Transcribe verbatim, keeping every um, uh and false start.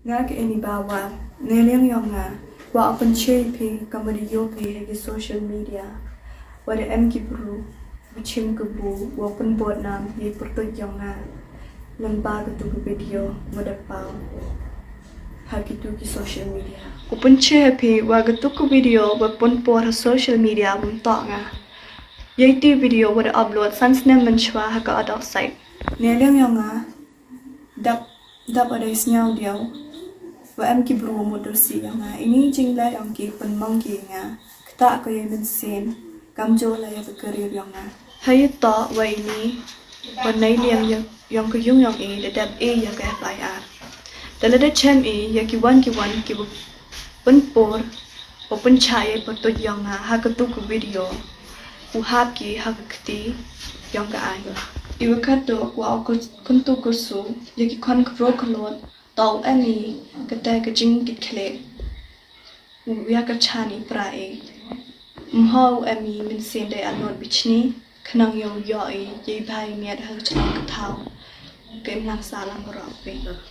Nga ka Eni Bawar, neiliang yong nga, wa u pynche phi kamwa da yoo phi ha ki social media, wa da em ki bru, wa chim kabu, wa pynbodnam yei pyrtuid yong nga. Lyngba katu ka video wa da paw ha kitu ki social media. U pynche ha phi wa katu ka video wa pynpor ha social media wym toh nga. Yei tu video wa da upload san snem mynchwa ha ka adult site. Neiliang yong nga, dap, dap wa da sñiaw diaw, wa em ki bru wa mut doorsih yong nga. Ini jingleh yong ki pynmong ki nga, ktah ko yei mynsiem, kamjooh la ya ka career yong nga. Heiyatoh wa ini, wa neiliang yong, yong ka yung yong i, da dep e ya ka F I R. Da lada chem i ya kiwon kiwon kiwa pynpor, wa pynchah yei pyrtuid yong nga ha katu ka video, u hap ki ha ka kti yong ka aiñ. Iwa khaddooh wa u kyntu kyrsu ya ki khon khynroo khyllood, toh u em i katæ ka jingkitkhlieh, u ya ka chaan i pra i. Ymhoi u em i mynsiem dei anot bichni, khnang yow yoh i yei bha i miat ha ka chnong ka thaw, ka imlang sahlang waroh phi.